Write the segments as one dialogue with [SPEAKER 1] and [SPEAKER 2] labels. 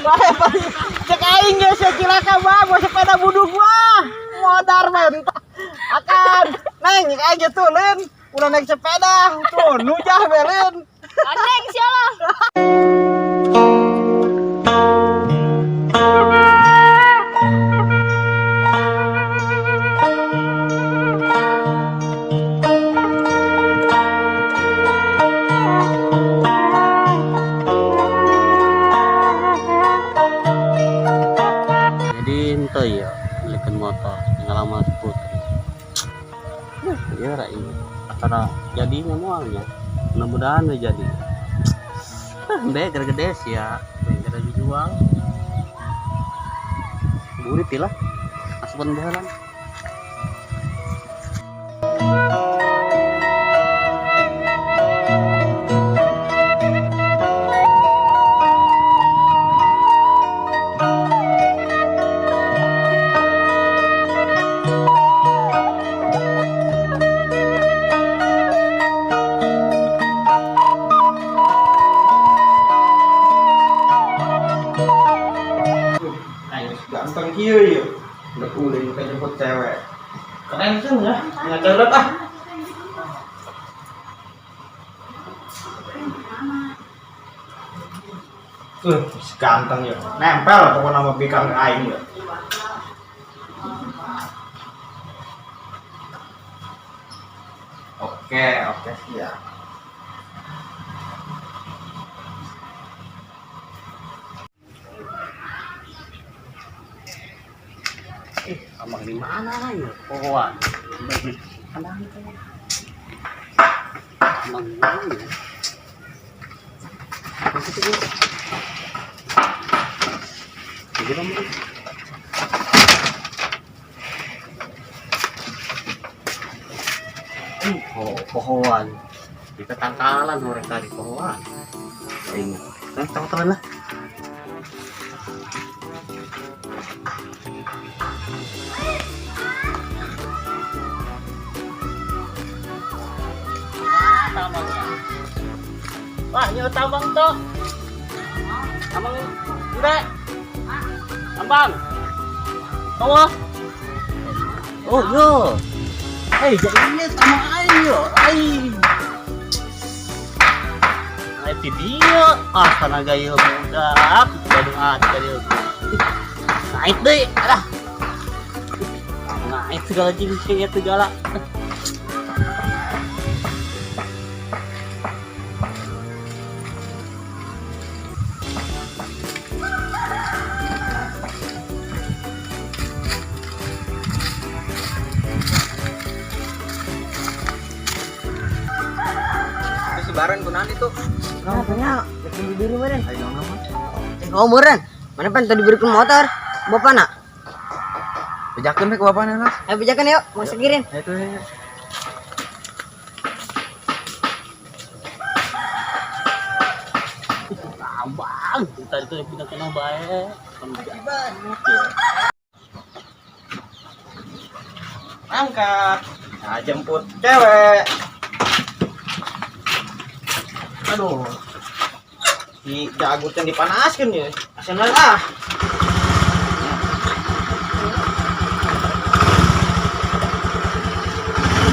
[SPEAKER 1] Wah, cek aing geus sia cilaka mah, bawa sepeda buduk mah. Modar mentah. Akan, neng cek aing ge tulin, ulah naik sepeda, tuh nujah belin.
[SPEAKER 2] Aneng sia lah.
[SPEAKER 3] Jadi ente ya belikan motor pengalaman putri. Ya rai acara jadi ngomongnya mudah-mudahan we jadi. Ah, be gede sih ya gara dijual burit lah asupan baheula.
[SPEAKER 1] Aing geus ganteng kieu ieu. Udah ulin ka jemput cewek. Keren kan ya? Ngacoret ah. Tuh, si ganteng ya. Nempel pokoknya nama bikang aing ya. Oke, oke siap.
[SPEAKER 3] Ih, abang di mana ya? Pohon. Kandang itu. Abang di mana ya? Masuk itu. Jadi kamu. Oh, pohon. Di petangkalan orang tadi pohon. Ingat. Nah, teman-teman lah. Wah, ini tambang tuh. Tambang udah. Tambang. Bawa. Oh, yo. Eh, jadi ini tambang ayo. Ai. Ai video. Ah, tenaga ieu budak. Badung ada dia. Naik deh. Alah. Naik segala cincin segala.
[SPEAKER 1] Terus lebaran kunaon itu?
[SPEAKER 4] Kenapa? Bikin diri meren.
[SPEAKER 1] Ayo nama.
[SPEAKER 4] Eh, oh meren. Mana pan tadi berikan motor? Bapak nak?
[SPEAKER 1] Bejakeun we ku bapana lah.
[SPEAKER 4] Ayo bejakan yuk, mau segirin.
[SPEAKER 1] Itu ya.
[SPEAKER 3] Tambang. Tadi tuh pindah kena bae.
[SPEAKER 1] Angkat. Nah, jemput cewek. Aduh. Di jagut yang dipanaskan ya. Asal ah.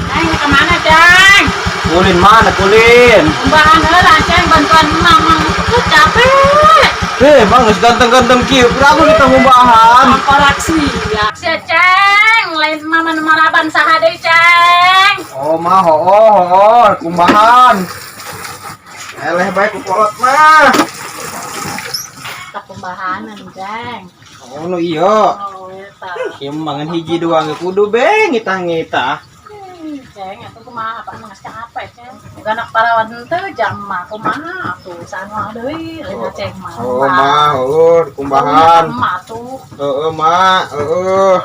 [SPEAKER 2] Neng kemana, Ceng?
[SPEAKER 1] Kulin mana kulin?
[SPEAKER 2] Kumbahan heula, Ceng, bantuan mamang. Tuh capek.
[SPEAKER 1] Eh, emang geus ganteng-ganteng kieu, kiraku kita ngumbahan.
[SPEAKER 2] Koraksi ya. Sia, Ceng, lain mama nu maraban saha deui, Ceng.
[SPEAKER 1] Oh mah, oh, oh, oh, kumbahan. Eleh bae ku kolot mah.
[SPEAKER 2] Tak kumbahanan, Ceng.
[SPEAKER 1] Oh, nu iya.
[SPEAKER 2] Oh, eta.
[SPEAKER 1] Ieu mangan hiji dua ge kudu be ngitah-ngitah.
[SPEAKER 2] Ceng, atuh kumaha apa emang geus capek, Ceng. Ganak parawan teu jam mah kumaha atuh sanua deui lain Ceng mah.
[SPEAKER 1] Oh, mah, oh, kumbahan.
[SPEAKER 2] Mah tuh.
[SPEAKER 1] Heeh, mah, heeh.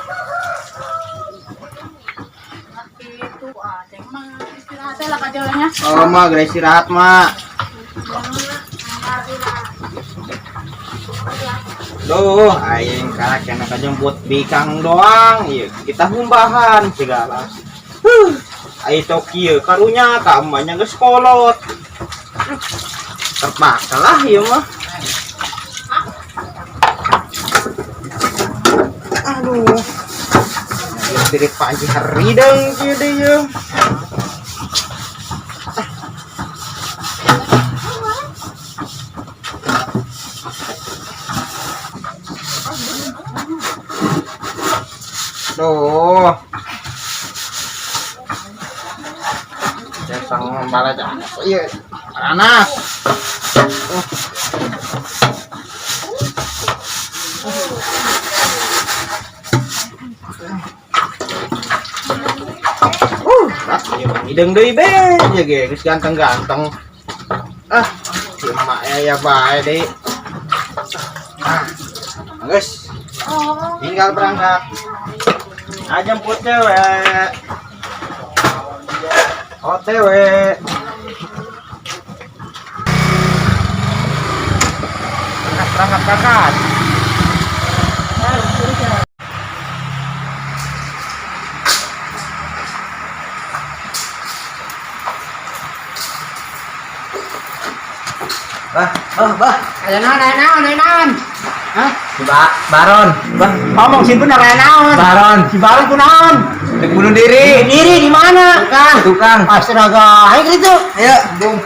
[SPEAKER 2] Nah, gitu ah, Ceng mah istirahat lah kajalannya.
[SPEAKER 1] Oh, mah, geura istirahat, mah. Duh, aing karak enak jemput bikang doang. Ieu kita ngumbahan segala. Huh, ai kieu karunya ka emaknya geus kolot. Terpaksa lah ieu mah. Diri panci harideng kieu deui yeuh. Duh. Cesang bala ieu. Anak. Hidung deui be, ya ge geus ganteng-ganteng. Ah, si emak ya ya bae deui. Ah, geus. Tinggal berangkat. Ah, jemput cewek. OTW. Berangkat, berangkat, berangkat.
[SPEAKER 4] Bah, bah, bah. Aya naon, aya naon, aya naon? Hah?
[SPEAKER 1] Si Baron.
[SPEAKER 4] Bah, ngomong sih bener aya naon?
[SPEAKER 1] Baron.
[SPEAKER 4] Si Baron kunaon?
[SPEAKER 1] Dek bunuh diri.
[SPEAKER 4] Bunuh diri di mana?
[SPEAKER 1] Tukang, tukang.
[SPEAKER 4] Astaga, ayo gitu.
[SPEAKER 1] Ayo, bung.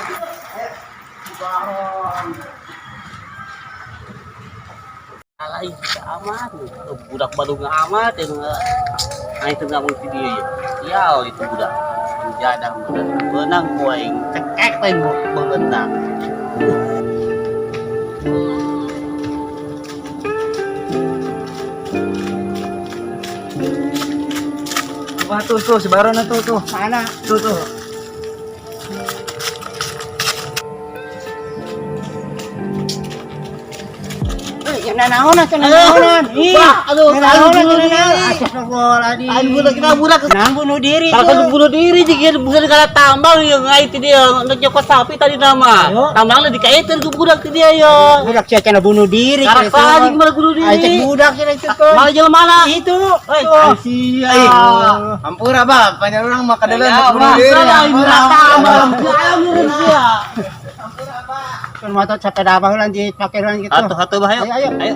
[SPEAKER 3] Alai amat, budak Bandung amat yang aing teu ngomong ti dieu ya. Sial itu budak. Jadah beunang ku aing cekek lain beungeutna.
[SPEAKER 1] Wah, tuh tuh si Baron tuh tuh.
[SPEAKER 4] Mana?
[SPEAKER 1] Tuh tuh.
[SPEAKER 4] Eh, yang naonan, cenah naonan. Ih,
[SPEAKER 3] Bah, aduh,
[SPEAKER 4] naonan,
[SPEAKER 3] bunuh
[SPEAKER 4] cenah naon.
[SPEAKER 3] diri.
[SPEAKER 4] Astagfirullahaladzim.
[SPEAKER 3] Aing budak kita budak.
[SPEAKER 4] Nah, bunuh diri
[SPEAKER 3] Kalau
[SPEAKER 4] tuh.
[SPEAKER 3] bunuh diri jika bukan kana tambang yang aing ti dia nyokot sapi tadi nama.
[SPEAKER 4] Ayo.
[SPEAKER 3] Tambangna dikaitkeun ku budak ti dia yo.
[SPEAKER 4] Budak sia cenah bunuh diri.
[SPEAKER 3] Karak
[SPEAKER 4] cenah
[SPEAKER 3] saha
[SPEAKER 4] tuh.
[SPEAKER 3] malah bunuh
[SPEAKER 4] Aing cek
[SPEAKER 3] diri.
[SPEAKER 4] budak cenah itu tuh.
[SPEAKER 3] Malah jelema mana?
[SPEAKER 4] Itu.
[SPEAKER 3] Hei,
[SPEAKER 4] Tuh.
[SPEAKER 1] Sia. Ampura, Bang. Panjang orang mah kadeuleuh
[SPEAKER 3] Ya,
[SPEAKER 1] bunuh diri.
[SPEAKER 3] Aing
[SPEAKER 1] Ampura,
[SPEAKER 3] tambang.
[SPEAKER 1] ampura.
[SPEAKER 3] Sia.
[SPEAKER 4] Kan motor sepeda apa lan dipake lan gitu.
[SPEAKER 3] Atuh atuh bah ayo.
[SPEAKER 4] Ayo, ayo.
[SPEAKER 3] Ayo.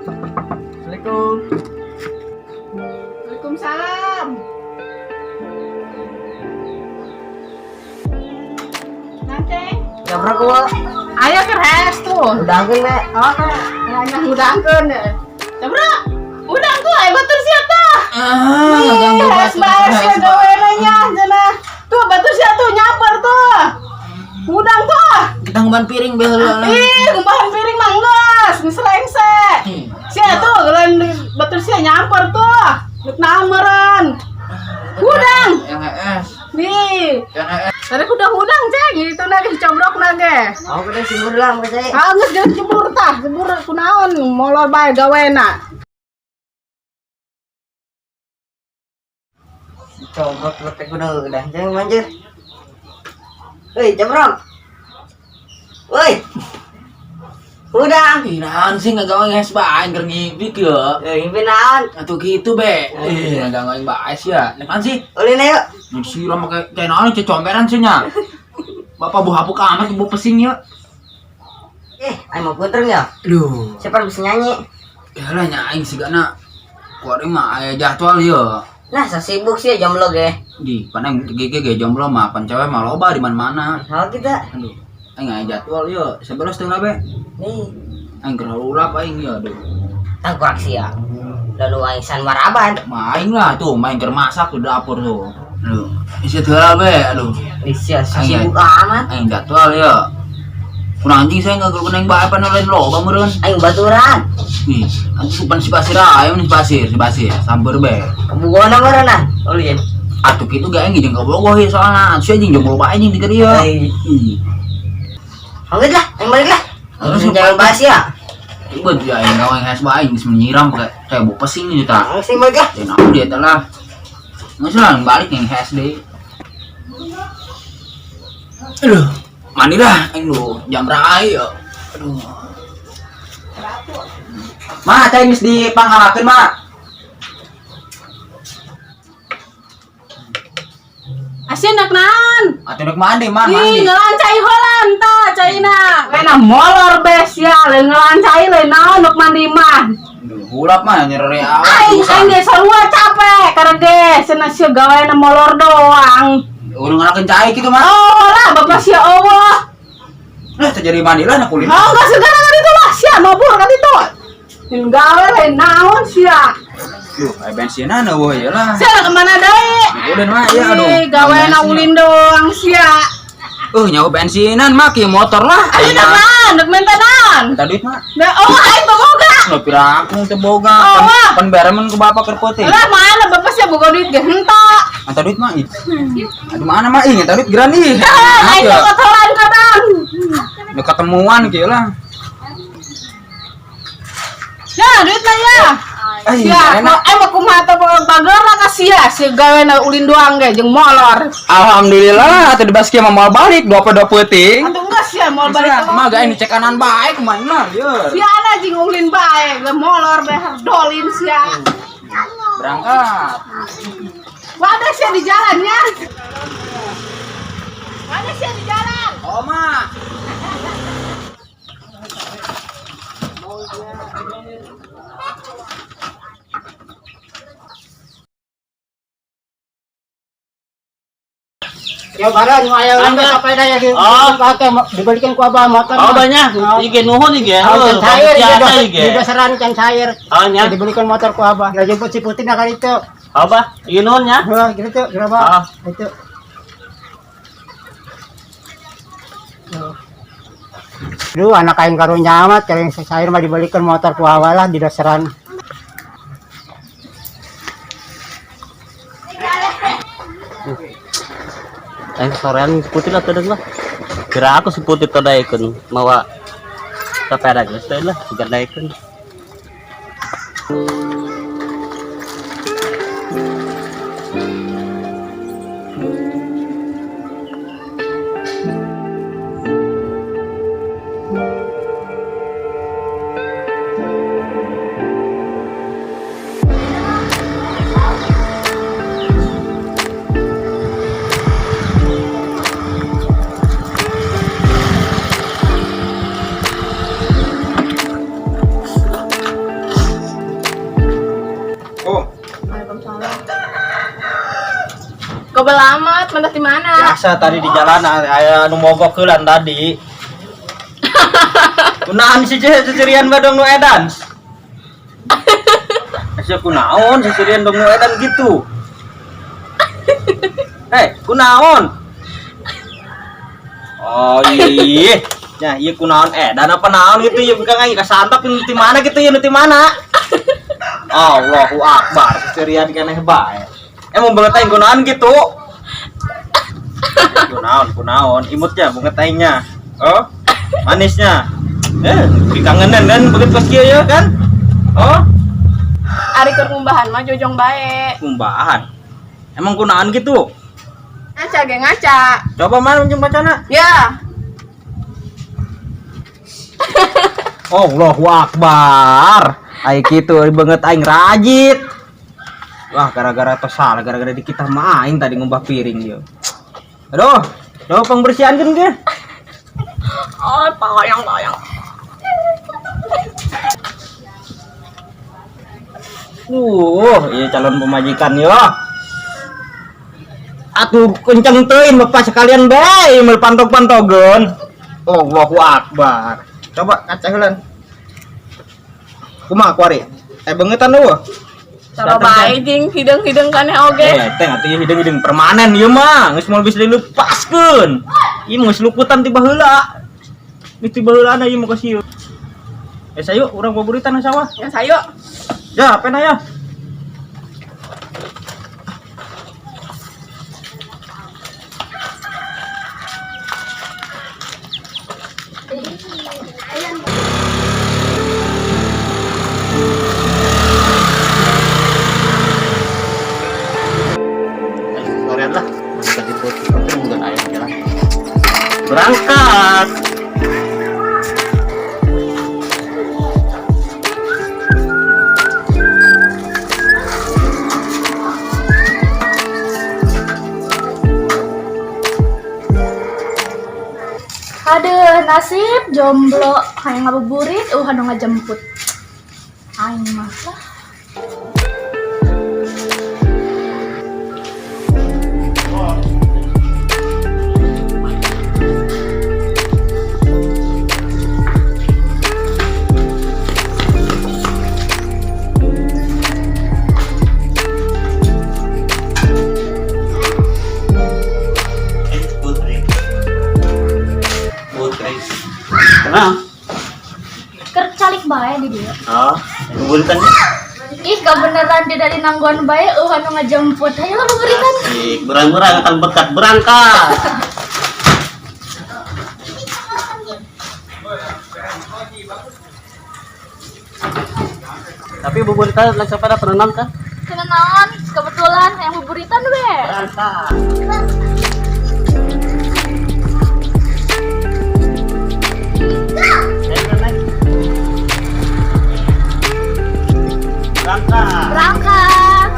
[SPEAKER 1] Assalamualaikum.
[SPEAKER 2] Waalaikumsalam. Naceng.
[SPEAKER 4] Jabra gua.
[SPEAKER 2] Ayo ke res tuh.
[SPEAKER 4] Udangkeun we.
[SPEAKER 2] Oh, kayaknya ngudangkeun. Jabra. Udang tuh ayo batur sia tah.
[SPEAKER 1] Ah, ganggu
[SPEAKER 2] Ih, res bae sia gawena nya cenah. Tuh batur sia tuh nyamper tuh. Udang tuh.
[SPEAKER 1] Kita ngumpan piring be heula.
[SPEAKER 2] Ih, ngumbahan piring mah geus, geus rengse. Sia tuh lain batur sia nyamper tuh. Rek naon meureun. Udang.
[SPEAKER 1] Yang es.
[SPEAKER 2] Nih,
[SPEAKER 1] Yang es.
[SPEAKER 2] tadi udah udang ceng, itu nage dicobrok nage.
[SPEAKER 4] Aku kita sibur lah percaya.
[SPEAKER 2] Ah, geus geus cebur tah, cebur kunaon molor bae gawena.
[SPEAKER 4] Cobrok lu teh kudu udah jangan manjir. Hei, cobrok. Woi. Udang.
[SPEAKER 5] Ih, naon sih ngagawe nges bae keur ngimpi kieu.
[SPEAKER 4] Eh, ngimpi naon?
[SPEAKER 5] Atuh kitu be. Eh, ngagawe bae sih ya. Nek naon sih?
[SPEAKER 4] Ulin ayo.
[SPEAKER 5] Nek siram make kayak naon cecomberan sih nya. Bapak bu hapuk amat bu pesing ya.
[SPEAKER 4] Eh, aing mau putreng ya.
[SPEAKER 5] Aduh.
[SPEAKER 4] Siapa bisa nyanyi?
[SPEAKER 5] Ya lah nya aing sigana kuari mah aya jadwal ya.
[SPEAKER 4] Nah, sibuk sih jomblo ge.
[SPEAKER 5] Di pandang gege ge jomblo mah pan cewek mah loba di mana-mana.
[SPEAKER 4] Hal kita.
[SPEAKER 5] Aduh. Aing aya jadwal ya, sebelas setengah be.
[SPEAKER 4] Nih,
[SPEAKER 5] Aing keur ulap aing ya aduh.
[SPEAKER 4] tangkurak sih ya. Lalu aing san maraban.
[SPEAKER 5] Main lah tuh, main keur masak di dapur tuh. Aduh, isi heula be, aduh.
[SPEAKER 4] Sia sibuk amat.
[SPEAKER 5] Aing jadwal ya. Kurang anjing saya nggak guna yang bae pan lain loba meureun.
[SPEAKER 4] Aing baturan.
[SPEAKER 5] Nih, anjing supan si Basir ayo nih si Basir, si Basir, samper be.
[SPEAKER 4] Kebugona meureun ah. Ulin.
[SPEAKER 5] Atuh kitu ge aing jeung ka Bogoh ya soalna. Atuh anjing jeung loba anjing di keur ieu.
[SPEAKER 4] Ai.
[SPEAKER 5] Ih,
[SPEAKER 4] Angkat lah, aing balik lah.
[SPEAKER 5] Terus
[SPEAKER 4] jangan bahas ya.
[SPEAKER 5] Ribet ya aing gawe nges bae geus menyiram pakai kayak bau pesing nih ta.
[SPEAKER 4] Langsung balik lah.
[SPEAKER 5] Dan aku dia telah. Nggak lah balik yang has deh. Aduh, mandi lah aing lu jam rai ya. Aduh.
[SPEAKER 1] Ma, cai geus dipanghalakeun, Ma.
[SPEAKER 2] Asin nak naon?
[SPEAKER 5] Atuh rek mandi, mah
[SPEAKER 2] Ih,
[SPEAKER 5] mandi.
[SPEAKER 2] ngelancai holan ta caina. Kena molor bes ya, lain ngelancai lain naon nuk mandi mah.
[SPEAKER 5] Duh, hulap mah nyerere awak.
[SPEAKER 2] Aing aing ge sarua capek karena ge cenah sia gawena molor doang.
[SPEAKER 5] Urang ngalakeun cai kitu mah.
[SPEAKER 2] Oh lah bapak sia Allah.
[SPEAKER 5] Lah terjadi mandi lah na kulit.
[SPEAKER 2] Oh enggak segala kan itu lah sia mabur kan itu. Lain gawe lain naon sia.
[SPEAKER 5] Duh, aya bensinan eueuh ieu lah.
[SPEAKER 2] Sia lah kemana deui?
[SPEAKER 5] Ulin mah ya aduh.
[SPEAKER 2] Ih, gawena ulin doang sia.
[SPEAKER 5] Nyawa bensinan mah kieu motor lah.
[SPEAKER 2] Ayo
[SPEAKER 5] Aing mah.
[SPEAKER 2] naon, dek minta naon.
[SPEAKER 5] Minta duit mah.
[SPEAKER 2] Nah, oh aing boga.
[SPEAKER 5] Lo piraku teu boga.
[SPEAKER 2] Oh,
[SPEAKER 5] Pan,
[SPEAKER 2] wah.
[SPEAKER 5] pan beremen ku bapak keur peuting.
[SPEAKER 2] Lah mana bapak sia boga duit ge henteu.
[SPEAKER 5] Minta duit mah ih. Aduh mana mah ih, minta duit geran ih.
[SPEAKER 2] Aing
[SPEAKER 5] Ya.
[SPEAKER 2] kotoran kadang.
[SPEAKER 5] Nu ketemuan kieu lah.
[SPEAKER 2] Ya, duit lah ya.
[SPEAKER 5] Eh,
[SPEAKER 2] Sia,
[SPEAKER 5] enak.
[SPEAKER 2] mau mau kumaha teh bager lah ka sia, si gawena ulin doang ge jeung molor.
[SPEAKER 5] Alhamdulillah atuh di baskia mah moal balik 22 peuting.
[SPEAKER 2] Atuh enggak sia moal balik.
[SPEAKER 5] Mah ga ini cek kanan bae kumaha lieur.
[SPEAKER 2] Sia ada jeung ulin bae, ge molor bae dolin sia.
[SPEAKER 5] Berangkat.
[SPEAKER 2] Wadah sia di jalan ya. Wadah sia di jalan.
[SPEAKER 5] Oh, mak.
[SPEAKER 1] Ya barang aya sepeda ya di pakai dibalikin ku abah motor.
[SPEAKER 3] Oh banyak, iki nuhun iki.
[SPEAKER 1] Oh, can cair
[SPEAKER 3] ya,
[SPEAKER 1] ya, di dasaran can cair.
[SPEAKER 3] Oh nya.
[SPEAKER 1] Dibelikan motor ku abah. Ya jemput si Putih nah kali itu.
[SPEAKER 3] Apa? Iki nuhun ya.
[SPEAKER 1] Heuh, gitu gerobak.
[SPEAKER 3] Ah.
[SPEAKER 1] Itu. Duh, anak aing karunya amat, kalau yang cair mah dibelikan motor ku abah lah di dasaran.
[SPEAKER 3] Sorean si Putih lah tadi lah. Kira aku si Putih tuh daikun mawa sepeda geus teh lah, siga daikun.
[SPEAKER 5] Oh,
[SPEAKER 2] Kau belamat, mana di mana?
[SPEAKER 1] Biasa tadi di jalan aya nu mogok heulan tadi. Kunaon si cecerian badong nu edan? Sia kunaon cecerian dong nu edan gitu. Kunaon? Oh iya. Ya, iya kunaon edan apa naon gitu ya bukan aing kasantap nu ti mana gitu ya nu ti mana? Allahu akbar, cecerian keneh bae. Emang banget aing kunaon gitu. Kunaon, kunaon, imutnya banget aingnya. Oh, manisnya. Dikangenan kan begitu pas kieu ya kan? Oh,
[SPEAKER 2] Ari keur ngumbahan mah jojong bae.
[SPEAKER 5] Kumbahan. Emang kunaon gitu?
[SPEAKER 2] Ngaca ge ngaca.
[SPEAKER 1] Coba mana jeung bacana?
[SPEAKER 2] Ya.
[SPEAKER 1] Allahu akbar. Ai kitu banget aing rajit. Wah, gara-gara tos salah, gara-gara di kita mah aing tadi ngumbah piring ieu. Aduh, aduh pembersihan kan ge.
[SPEAKER 2] Oh, payang-payang.
[SPEAKER 1] Iya calon pemajikan yo. Atuh kenceng teuing bapak sekalian bae meul pantog-pantogeun. Allahu akbar. Coba kaca heulan. Kumaha kuari? Beungetan eueuh.
[SPEAKER 2] Cara bae jeung hideung-hideung kaneh oge.
[SPEAKER 1] Teh atuh ieu hideung-hideung permanen ieu mah, geus moal bisa dilepaskeun. Ieu mah geus lukutan ti baheula. Geus ti baheulana ieu mah ka sieu. Sayu urang buburitan ka sawah.
[SPEAKER 2] Ya sayu.
[SPEAKER 1] Ya, pena ya.
[SPEAKER 3] Sorean lah. Tadi Putih bukan ayam jalan. Berangkat.
[SPEAKER 6] Nasib jomblo hayang ngabuburit anu ngajemput. Aing mah lah.
[SPEAKER 3] Putri. Putri. Kenapa?
[SPEAKER 6] Keur calik bae di dieu.
[SPEAKER 3] Oh, buburitan.
[SPEAKER 6] Ih, kebeneran di dari nangguan bae anu ngajemput. Hayo lah buburitan.
[SPEAKER 3] Asik, berang-berang akan berkat berangkat. Tapi buburitan naik sepeda tenang kan?
[SPEAKER 6] Kena naon? Kebetulan hayang buburitan we.
[SPEAKER 3] Berangkat. Berangkat.
[SPEAKER 6] Berangkat.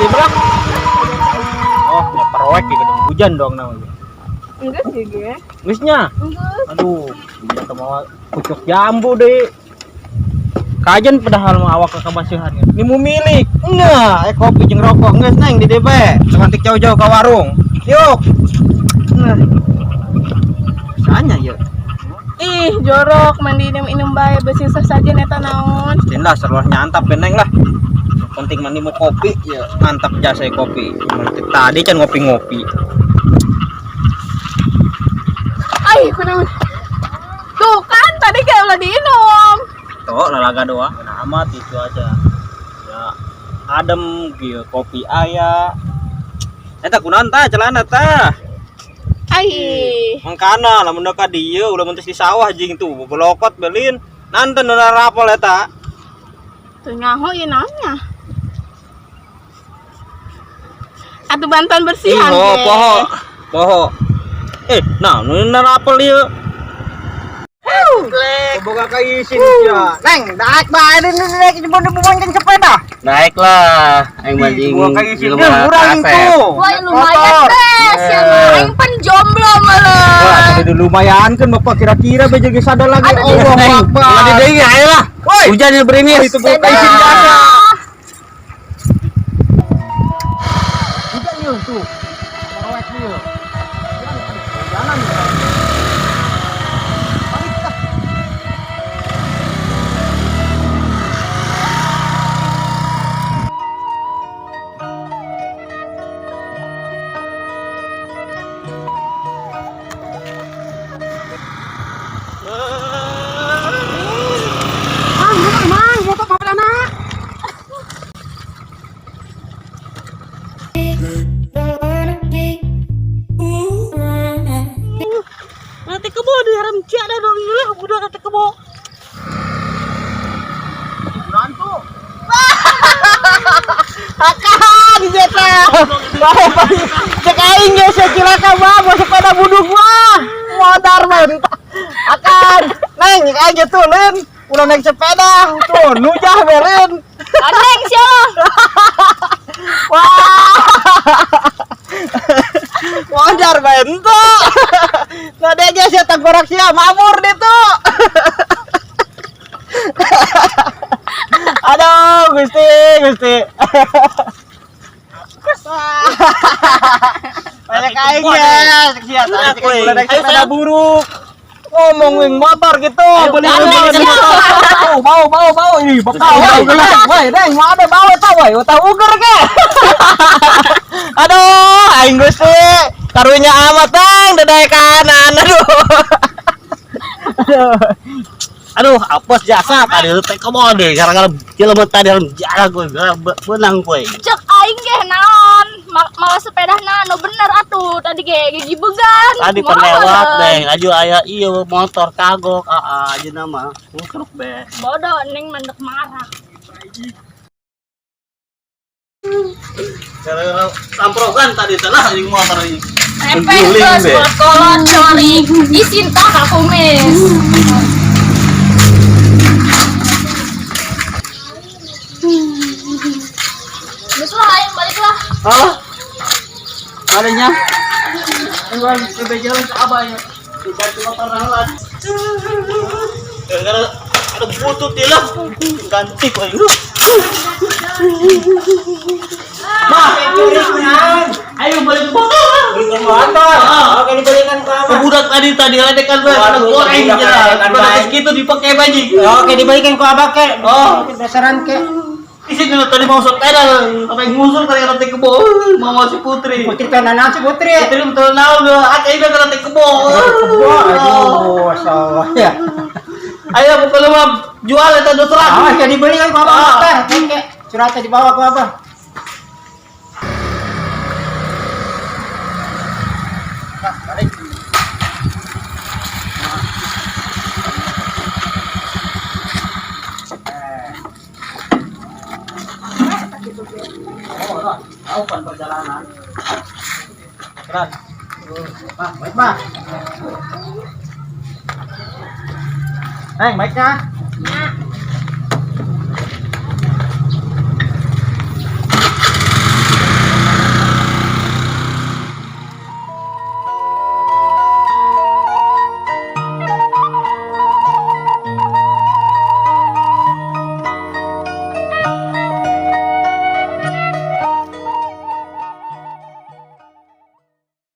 [SPEAKER 1] Di belak. Oh, ya proyek gitu. Hujan dong namanya.
[SPEAKER 2] Enggak sih, ge.
[SPEAKER 1] Geusnya.
[SPEAKER 2] Enggak.
[SPEAKER 1] Aduh, kita mau pucuk jambu deh. Kajen padahal mah awak kekabasihan. Ini mau milik. Enggak, kopi jeung rokok geus neng di DP. Semantik jauh-jauh ke warung. Yuk. Nah. Sanya yuk.
[SPEAKER 2] Ih, jorok mandi minum bae beusi saja eta naon.
[SPEAKER 1] Lah seluar nyantap beneng lah. Penting mandi mau kopi ya mantap jasa kopi. Mantap tadi kan ngopi-ngopi.
[SPEAKER 2] Ai, kunaon. Tuh kan tadi kayak ulah diinum.
[SPEAKER 1] Tuh lalaga doang. Nah, amat itu aja. Ya adem gitu kopi aya. Eta kunaon tah celana tah.
[SPEAKER 2] Ai.
[SPEAKER 1] Mangkana lamun ka dieu ulah mentis di sawah jeung tuh bobelokot belin. Nanten nu rapol eta.
[SPEAKER 2] Tuh nyaho ieu naonnya. Atuh bantuan bersihan
[SPEAKER 1] Ih,
[SPEAKER 2] ge.
[SPEAKER 1] poho. Poho. Nah nu rapol ieu. Boga ka isin sia. Neng, daek bae deui jemput bonceng sepeda.
[SPEAKER 3] Naik lah, aing mancing.
[SPEAKER 1] Boga ka isin
[SPEAKER 3] jelema
[SPEAKER 1] urang
[SPEAKER 3] kasep.
[SPEAKER 1] tuh.
[SPEAKER 6] Wah, lumayan deh. Siapa aing pan jomblo
[SPEAKER 1] Wah,
[SPEAKER 6] malah.
[SPEAKER 1] tadi lumayan kan bapak kira-kira beje geus ada lagi.
[SPEAKER 6] Aduh,
[SPEAKER 1] Allah
[SPEAKER 3] Neng,
[SPEAKER 1] Akbar.
[SPEAKER 3] ulah di deui ayo lah.
[SPEAKER 1] Woi.
[SPEAKER 3] Hujan yang berimis.
[SPEAKER 1] Itu boga isin jasa. Hujan yeuh tuh. Proyek yeuh. Jalan. Balik ah.
[SPEAKER 2] Mang, mang, mang, motor bapak anak.
[SPEAKER 3] Nanti kebo di haram cia dah dong gila udah nanti kebo.
[SPEAKER 1] Akan jeta. Bae cek aing ge cilaka mah bawa sepeda buduk mah. Modar mah akan neng aing ge tulin ulah naik sepeda tuh nujah belin.
[SPEAKER 6] Aneng sia.
[SPEAKER 1] Wah. Modar bento. Nah dia ge sia tengkorak sia mabur ditu. Aduh, Gusti, Gusti. Banyak aing ya, sia tadi ulah naik sepeda buruk. Ngomongin motor gitu, beli motor. Bau bau bau ini bau bau gelas. Woi, deng, mau ada bau eta woi, utah uger ke. Aduh, aing Gusti. Karunya amat deng, dedai kanan. Aduh. Aduh.
[SPEAKER 3] Aduh, apes jasa tadi teh komo deh gara-gara jelema tadi jarang gue benang gue.
[SPEAKER 6] Cek aing ge naon, mawa sepedana nu bener atuh tadi ge gigibegan.
[SPEAKER 3] Tadi
[SPEAKER 6] Kumaha
[SPEAKER 3] penewat
[SPEAKER 6] meureun?
[SPEAKER 3] deh, aju aya ieu motor kagok aa aja nama. Ngusruk be.
[SPEAKER 6] Bodoh neng mandek marah.
[SPEAKER 3] Gara-gara samprokan tadi telah anjing motor ini.
[SPEAKER 6] Epek geus kolot cori. Isin tah ka kumis. Geus lah aing balik lah.
[SPEAKER 3] Oh. Adanya. Ayo ke jalan ke abah ya. Diganti motor nalan. Gara-gara ada butut dia lah. Ganti kok ini.
[SPEAKER 1] Mah,
[SPEAKER 3] Ayo balik motor.
[SPEAKER 1] belikan motor. Oke, dibelikan ke abah.
[SPEAKER 3] Budak tadi tadi ledekan gue, ada
[SPEAKER 1] Waduh,
[SPEAKER 3] goreng
[SPEAKER 1] budak
[SPEAKER 3] aja.
[SPEAKER 1] ledekan
[SPEAKER 3] Budak
[SPEAKER 1] baik.
[SPEAKER 3] segitu dipakai baju.
[SPEAKER 1] Oke, dibalikin ke abah ke.
[SPEAKER 3] Oh.
[SPEAKER 1] Dasaran ke.
[SPEAKER 3] Isi dulu tadi mau sepeda, sampai ngusur tadi nanti kebo, mau si Putri.
[SPEAKER 1] Putri teh naon si Putri?
[SPEAKER 3] Putri betul naon lu, ah ini nanti kebo.
[SPEAKER 1] Kebo, aduh, so ya.
[SPEAKER 3] Ayo pokoknya mah jual eta dua surat.
[SPEAKER 1] Ah, jadi dibelikan ke abah
[SPEAKER 3] Ah.
[SPEAKER 1] teh. Ke suratnya dibawa ke abah. Tahu kan perjalanan. Keren. Mah, baik mah. Neng, baiknya.